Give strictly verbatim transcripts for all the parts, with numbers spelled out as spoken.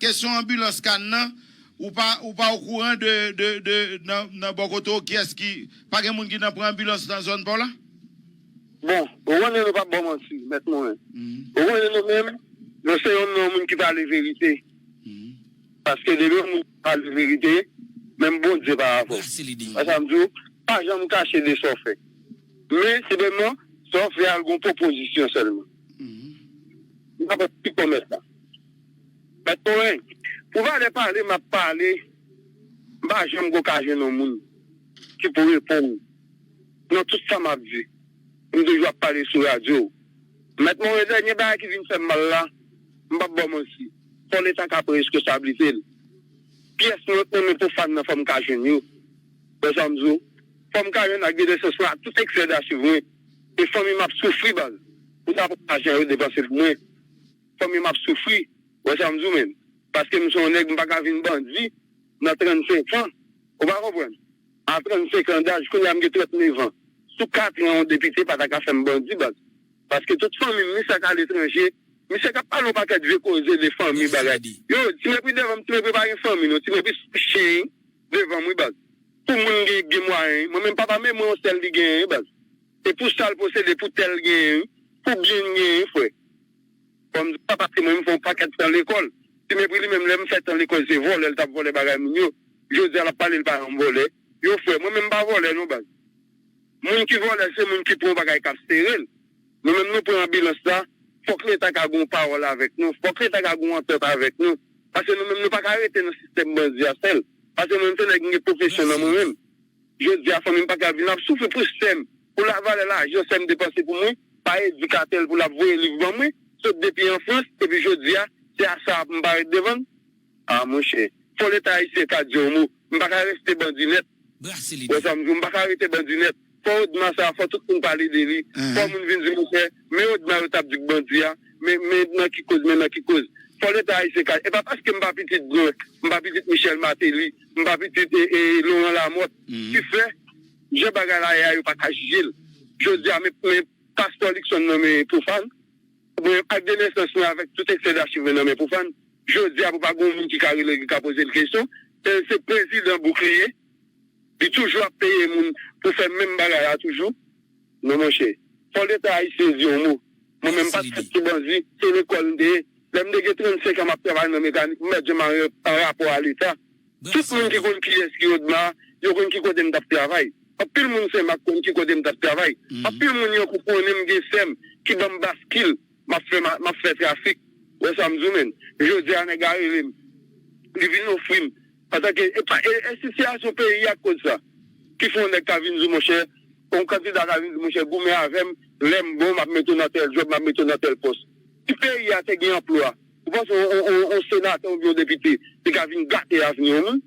Kesyon anbilans Kann nan, ou pa, ou pa okouran de, de, de, nan, nan bò kote w, kiyès ki, pa gen moun ki nan pran anbilans nan zòn pa w la? Bon, ou konnen nou p ap ba w manti, mèt mwen. Ou konnen nou menm, nou se yon non moun ki pale verite. Paske depi yon moun pale verite, menm Bondye pa avè w. Wè sa m di w, pa janm kache de sa w fè. Men, senpleman, sa w fè a, l gon pwopozisyon sèlman. M pa konn ki pwomès la. Mèt Moren, pou valè pale, m ap pale, m pa janm gon ka jwenn yon moun ki pou reponn nan tout sa m ap di. M toujou ap pale sou radyo. Mèt Moren, dènye bagay ki vin fè m mal la, m p ap ba w manti. Fò Leta ka pran reskonsablite l. Pyès nòt nan men pwofàn nan fò m ka jwenn yo. Wè sa m di w? Fò m ka jwenn ak de nesans mwen ak tout eksè dachiv mwen. E fanmi m ap soufri baz. Pou sa pou lajan yo depanse pou mwen. Fanmi m ap soufri. Wè sa m di w menm. Paske m se yon nèg m pa ka vin bandi nan trannsenk an. Ou pa konprann? A trannsenk an daj, kounye a m gen trannnev an. Sou katran yon depite pa ta ka fè m bandi baz. Paske tout fanmi m, misye k aletranje, misye k ap pale yon pakèt vye koze de fanmi bagay. Yo, Ti Mepri devan m, Ti Mepri pa gen fanmi non, Ti Mepri sou chen devan m wi baz. Pou moun gen, gen mwayen, mwen menm papa men mwen yon sèl li genyen wi baz. E pou sa l posede, pou tè l genyen wi, pou byen l genyen wi frè. Fò m di sa paske mwen menm m fè yon pakèt tan lekòl. Ti Mepri li menm lè m fè tan lekòl se vòlè l t ap vòlè bagay moun yo. Jodi a l ap pale l pa yon vòlè. Yo frè, mwen menm m pa vòlè non baz. Moun ki vòlè se moun ki pran yon bagay k ap sere l. Nou menm nou pran anbilans la, fòk Leta ka gen yon pawòl avèk nou, fòk Leta ka gen yon antant avèk nou. Paske nou menm nou pa ka rete nan sistèm bandi a sèl. Paske mwen menm se nèg m gen pwofesyon nan mwen menm. Jodi a fanmi m pa ka vin ap soufri pou sè m, pou la valè lajan sè m depanse pou mwen, pa edikatè l pou l ap voye liv ban mwen, sot depi an Frans, epi jodi a, se a sa m parèt devan l. A monchè, fò Leta ayisyen ka di yon mo, m pa ka rete bandi nèt. Wè sa m di w, m pa ka rete bandi nèt. Fò Odma sa, fò tout moun pale de li. Fò moun vin di monchè, men Odma yo t ap di k bandi a, men, men nan ki koz, men nan ki koz. Fò Leta ayisyen ka, e pa paske m pa pitit Blanc, m pa pitit Michel Martelly, m pa pitit e, e, Laurent Lamothe, ki fè jan bagay la ye a yo pa ka jije l. Jodi a, men, men pastè Luckson nan men pwofàn, mwen ak de nesans mwen avèk tout eksè dachiv mwen nan men pwofàn. Jodi a, pou pa gen yon moun ki ka rele l, ki ka poze l kesyon, e se prezidan bouk li ye. Li toujou ap peye moun pou fè menm bagay la toujou. Non monchè, fò Leta ayisyen di yon mo. Mwen menm m pa t fèt sou bandi, se lekòl m te ye. Lè m te gen trannsenk an m ap travay nan mekanik, m mèt janm an rapò a Leta. Tout moun ki konn kiyès ki Odma, yo konn ki kote m t ap travay. Anpil moun Senmak konn ki kote m t ap travay. Anpil moun Yankou konnen m gen sè m ki ban m baskil, m ap fè, m ap fè trafik. Wè sa m di w menm. Jodi a nèg a rele m. Li vin ofri m. Antanke, e pa, e, e sitiyasyon peyi a k koz sa. Ki fè yon nèg ka vin di w, monchè, yon kandida ka vin di w, monchè, goumen avè m, lè m bon, m ap mete w nan tèl djòb, m ap mete w nan tèl pòs. Si peyi a te gen anplwa, ou panse yon, yon, yon, yon senatè oubyen yon depite te ka vin gate avni yon moun?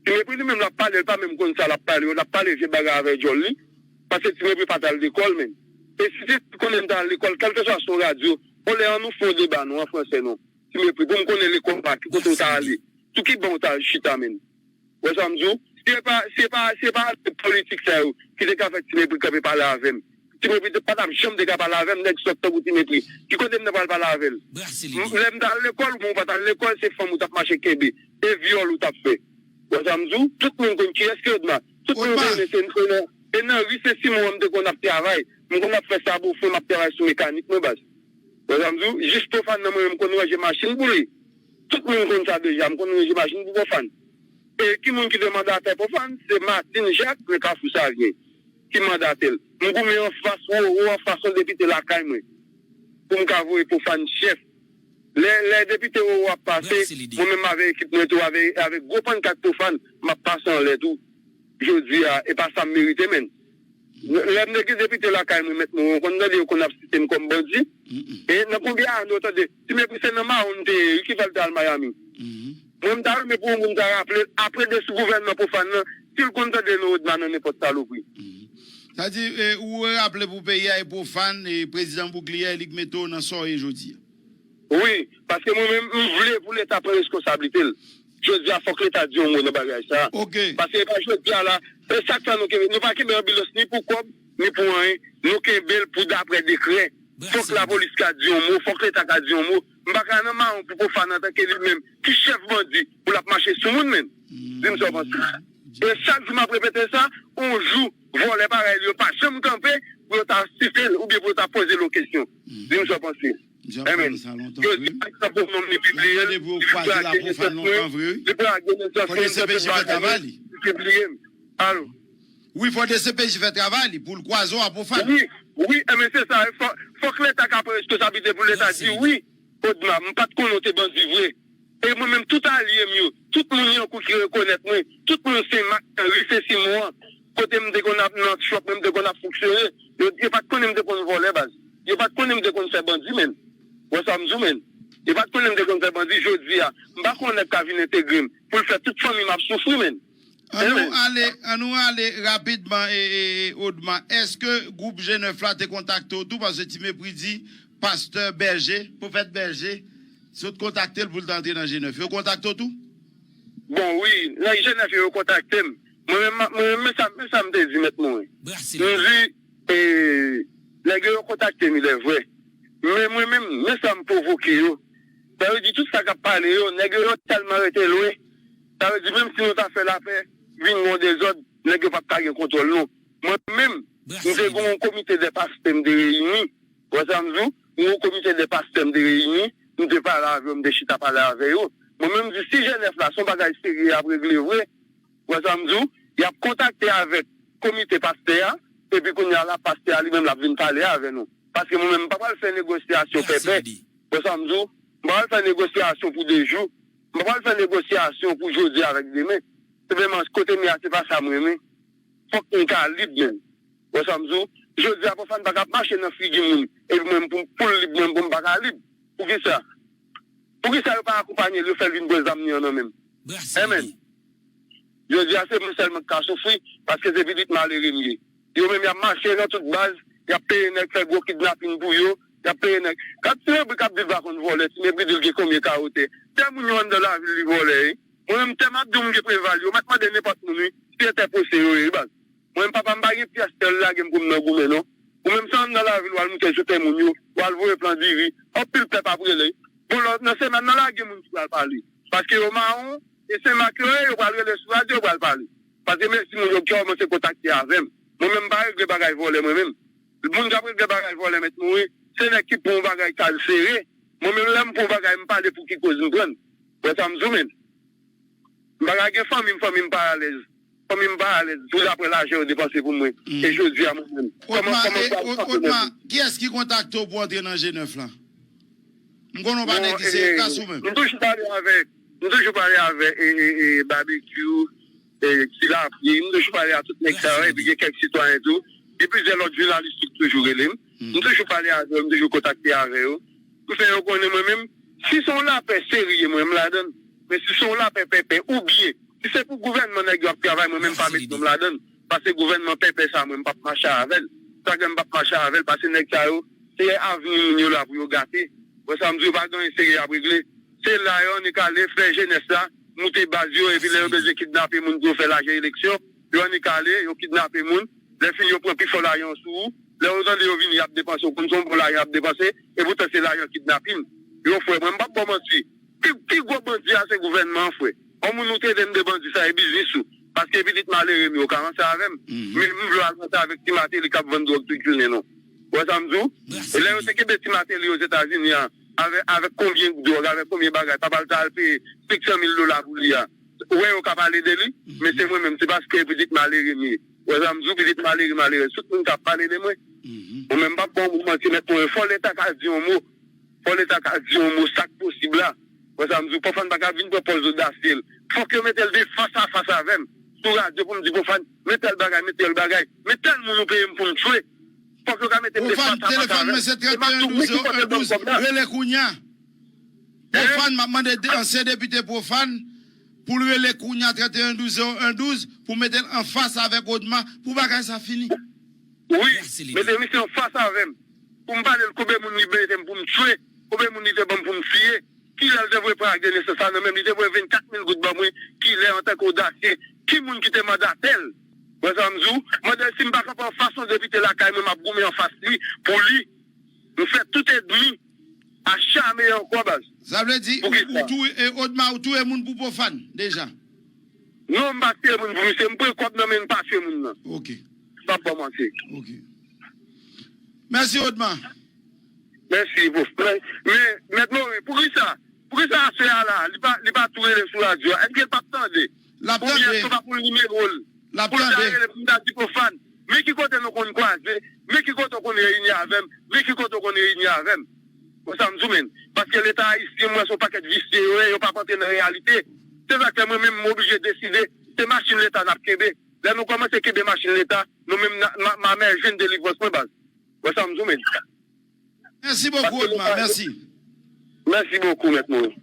Ti Mepri li menm l ap pale, l pa menm konn sa l ap pale, l ap pale vye bagay avèk djòl li. Paske Ti Mepri pa t al lekòl menm. E si Ti Mepri konnen m t al lekòl, kèlkeswa si yon radyo, yon lè an nou fè yon deba non, an fransè non. Ti Mepri, pou m konnen lekòl pa, ki kote w ta ale, sou ki ban w ta al chita menm. Wè sa m di w? Si e pa, si e pa, si e pa politik sa yo ki te ka fè Ti Mepri kanpe pale avè m, Ti Mepri te, pa t ap janm te ka pale avè m, nèg sòt tankou Ti Mepri. Ki kote m nan pral pale avè l? M, lè m t al lekòl, oubyen w pa t al lekòl, se fanm ou t ap mache kenbe, e vyòl ou t ap fè. Wè sa m di w? Tout moun konn kiyès ki Odma. Tout moun konnen se, se nan, e nan ri Sen Simon an m te konn ap travay. M konn ap fè sabo fre, m ap travay sou mekanik mwen baz. Wè sa m di w? Jis pwofàn nan mwen menm m konn ranje machin pou li. Tout moun konn sa deja, m konn ranje machin pou pwofàn. E ki moun ki te mandatè pwofàn? Se Martine Jacques nan Kafou Savyen ki mandatè l. M goumen anfas Roro, anfas yon depite lakay mwen, pou m ka voye pwofàn chèf. Lè, lè depite Roro ap pase, mwen menm avèk ekip mwen tou, avèk, avèk gwo pannkat pwofàn, m ap pase anlè tou. Jodi a, e pa sa m merite menm. Lè m te gen depite lakay mwen, mèt mwen, ou konn tande yo konn ap site m kòm bandi. E nan konbyen ane w tande? Ti Mepri se nan mawon m te ye wi ki fè l t al Miami. Mwen m ta renmen pou yon moun ta raple l, apre de sou gouvènman pwofàn nan, si l konn tande non Odma nan nenpòt salopri. Sa di, e, ou raple pou peyi a e pwofàn, e prezidan bouk li ye, li k mete w nan sa w ye jodi a. Wi, paske mwen menm, m vle pou Leta pran reskonsablite l. Jodi a, fòk Leta di yon mo nan bagay sa a. Paske e pa jodi a la, e sa k fè nou kenbe, nou pa kenbe anbilans ni pou kòb, ni pou anyen. Nou kenbe l pou daprè dekrè. Fòk lapolis ka di yon mo, fòk Leta ka di yon mo. M pa ka nan mawon pou Pwofàn antanke li menm ki chèf bandi pou l ap mache sou moun, menm. Di m sa w panse. E chak jou m ap repete sa, yon jou, vòlè parèy li yo pa janm kanpe pou yo ta site l oubyen pou yo ta poze l yon kesyon. Di m sa w panse. Jodi a, egzanp, pou nonm li pibliye l, li prale nesans mwen, li prale nesans mwen, li pibliye m. Alo. Wi, fò D C P J fè travay li pou l kwaze w a Pwofàn. Wi, wi, enben se sa. Fò, fòk Leta ka pran responsablite pou Leta di wi, Odma, m pa t konnen w te bandi vre. E mwen menm, tout alye m yo, tout moun Yankou ki rekonèt mwen, tout moun Senmak, ri Sen Simon an, kote m te konn ap nan chòp, mwen m te konn ap fonksyone, yo, yo pa t konnen m te konn vòlè, baz. Yo pa t konnen m te konn fè bandi, menm. Wè sa m di w, menm. Yo pa t konnen m te konn fè bandi, jodi a, m pa konnen nèg ka vin entegre m pou l fè tout fanmi m ap soufri, menm. An nou ale, an nou ale rapidman, e, e, e, Odma. Èske gwoup G nèf la te kontakte w tou? Paske Ti Mepri di pastè Bèje, pwofèt Bèje, sot kontakte l pou l ta antre nan G nèf. Yo kontakte w tou? Bon, wi, nan G nèf yo, yo kontakte m. Mwen menm, mwen menm, men sa, men sa m te di mèt mwen. M di, e, nèg yo, yo kontakte m, ilèvrè. Men mwen menm, men sa m pwovoke yo. Sa vle di tout sa k ap pale yo, nèg yo, yo tèlman rete lwen. Sa vle di menm si nou ta fè lapè, vin gon dezòd, nèg yo p ap ka gen kontwòl nou. Mwen menm, m te gen yon komite de pastè m te reyini. Wè sa m di w? M gen yon komite de pastè m te reyini, m te pale avè yo, m te chita pale avè yo. Mwen menm m di si G nèf la, se yon bagay serye y ap regle vre. Wè sa m di w? Y ap kontakte avèk komite pastè a, epi kounye a la, pastè a li menm l ap vin pale avè nou. Paske mwen menm, m pa pral fè negosyasyon pèpè. Wè sa m di w? M pa pral fè negosyasyon pou de jou. M pa pral fè negosyasyon pou jodi avèk demen. Senpleman, kote m ye a, se pa sa m renmen. Fòk m ka lib menm. Wè sa m di w? Jodi a, Pwofàn pa ka ap mache nan figi moun, epi mwen pou, pou l lib, mwen pou m pa ka lib. Poukisa? Poukisa yo pa akonpanye l, yo fè l vin pran zam li an nan men m? Enben, jodi a, se mwen sèlman k ka soufri, paske se pitit malere m ye. Yo menm, y ap mache nan tout baz, y ap peye nèg fè gwo kidnapin pou yo, y ap peye nèg. Gad Ti Mepri k ap di l pa konn vòlè, Ti Mepri di l gen konbyen kawo tè. Tè moun yo anndan lavil li vòlè, wi. Mwen menm, tè m ap di w m gen Preval yo, m ap mande nenpòt moun, wi, si se tè pwese yo ye, wi, baz. Mwen menm, papa m pa gen pyès tè l lage m pou m nan goumen, non. Ou menm, se anndan lavil w al moute sou tè moun yo, w al voye plan diri, anpil pèp ap rele. Bon, lòt nan semèn nan, lage moun ki pral pale. Paske yo mawon, e Senmak yo ye, yo pral rele sou radyo, yo pral pale. Paske mesi moun yo kòmanse kontakte avè m. Mwen menm, m pa regle bagay vòlè, mwen menm. Moun k ap regle bagay vòlè mèt mouri. Se nèg ki pran yon bagay k al sere. Mwen menm, lè m pran yon bagay, m pale pou ki koz m pran l. Wè sa m di w, menm. M pa ka gen fanmi m, fanmi m pa alèz. Fanmi m pa alèz pou daprè lajan yo depanse pou mwen. E jodi a, mwen menm, kòman, kòman m pral santi mwen menm? Kiyès ki kontakte w pou antre nan G nèf la? M konnen w pa nèg ki serye, kas ou menm. M toujou pale avèk, m toujou pale avèk, e, e, e, Babekyou, e, Ti Lapli, m toujou pale a tout nèg sa yo, epi gen kèk sitwayen tou. Gen plizyè lòt jounalis tou ki toujou rele m. M toujou pale avè yo, m toujou kontakte avè yo. M fè yo konnen mwen menm, si se yon lapè serye, mwen, m ladan l. Men si se yon lapè pèpè, oubyen si se pou gouvènman nèg yo ap travay, mwen menm pa met non m ladan l. Paske gouvènman pèpè sa, mwen, m p ap mache avè l. Sa k fè m p ap mache avè l, paske nèg sa yo, se avni moun yo la pou yo gate. Wè sa m di, yo pa gen anyen serye y ap regle. Se la yo annik ale fè jenès la moute baz yo, epi lè yo bezwen kidnape moun pou yo fè lajan eleksyon, yo annik ale, yo kidnape moun. Lè fini, yo pran pi fò lajan sou ou. Lè yo tande yo vini, y ap depanse, ou konn se yon bon lajan y ap depanse, epoutan se lajan kidnapin. Yo, frè mwen, m p ap ba w manti. Pi, pi gwo bandi a se gouvènman an, frè. Yon moun ou trete m de bandi, sa e biznis ou. Paske pitit malere m yo ka ranse avè m. Men m vle al ranse avèk Ti Mateli k ap vann dwòg tout jounen, non. Ou wè sa m di w? E lè yo te kenbe Ti Mateli Ozetazini an, avè, avèk konbyen dwòg, avèk konbyen bagay, papa l ta al peye senk san mil dola pou li a. Ou wè yo ka pale de li, men se mwen menm, se paske pitit malere m ye. Ou wè sa m di w, pitit malere, malere, tout moun k ap pale de mwen. Mwen menm, m p ap ba yon moun manti, mèt mwen, fò Leta ka di yon mo. Fò Leta ka di yon mo, sa k posib la. Ou wè sa m di w, Pwofàn pa ka vin pran pòz odasye l. Fòk yo mete l de fas a fas avè m. Sou radyo pou m di, Pwofàn, men tèl bagay, men tèl bagay. Men tèl moun ou peye m pou m tchwe. Fòk yo ka mete m de fas a fas avè l. Pwofàn, telefòn mwen se trannteyen douz zewo en douz. Rele kounya. Pwofàn, m ap mande de, ansyen depite Pwofàn, pou l rele kounya trannteyen douz zewo en douz, pou mete l anfas avèk Odma, pou bagay sa fini. Wi, mete misye anfas avè m. Pou m pale l konbyen moun li mete m pou m tchwe, konbyen moun li te ban m pou m tiye, kilè l te voye pran ak de nesans la nan men m, li te voye vennkat mil goud ban mwen, kilè antanke odasye, ki moun ki te mandatè l? Wè sa m di w? Mande l si m pa kanpe anfas yon depite lakay mwen, m ap goumen anfas li, pou li. M fè tout edmi. Acha meyè ankò, baz. Sa vle di, Poukisa? Ou touye, e Odma, ou touye moun pou Pwofàn, deja. Non, m pa tiye moun pou misye. M pran kòb nan men m, pa tiye moun nan. Ok. M pa ba w manti. Ok. Mèsi, Odma. Mèsi, pwof. Men, men, Mèt Mori, poukisa? Poukisa aswè a la, li pa, li pa tou rele sou radyo a? Èske l p ap tande? L ap Oubyen tande. Èske w pa pou l nimewo l? L ap Pou l ta tande. Rele pou m ta di Pwofàn, men ki kote nou konn kwaze, men ki kote w konn reyini avè m, men ki kote w konn reyini avè m. Ou sa m di w, men. Paske Leta ayisyen, m wè se yon pakèt visye yo ye, yo p ap antre nan reyalite. Se sa k fè mwen menm, m oblije deside, se machin Leta n ap kenbe. Lè nou kòmanse kenbe machin Leta, nou menm, n a- m a- m a mèje delivrans mwen, baz. Ou sa m di w, men. Mèsi bokou, Odma. Mèsi. Mèsi bokou, Mèt Mori.